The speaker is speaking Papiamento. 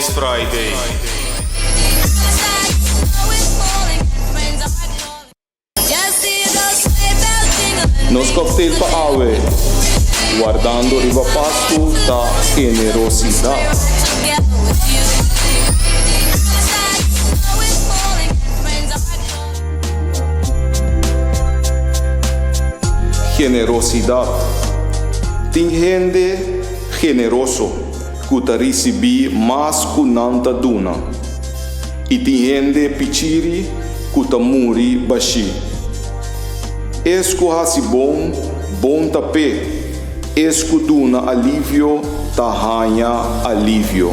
Always Friday. Nos cocktail pa awe, wardando riba Pascu ta generosidad. Generosidad. Tin hende generoso cu ta ricibi mas cu nan ta duna. I tin hende pichiri ku ta muri bashí. Es ku hasi bon, bon ta p'e, es ku duna alivio ta haña alivio.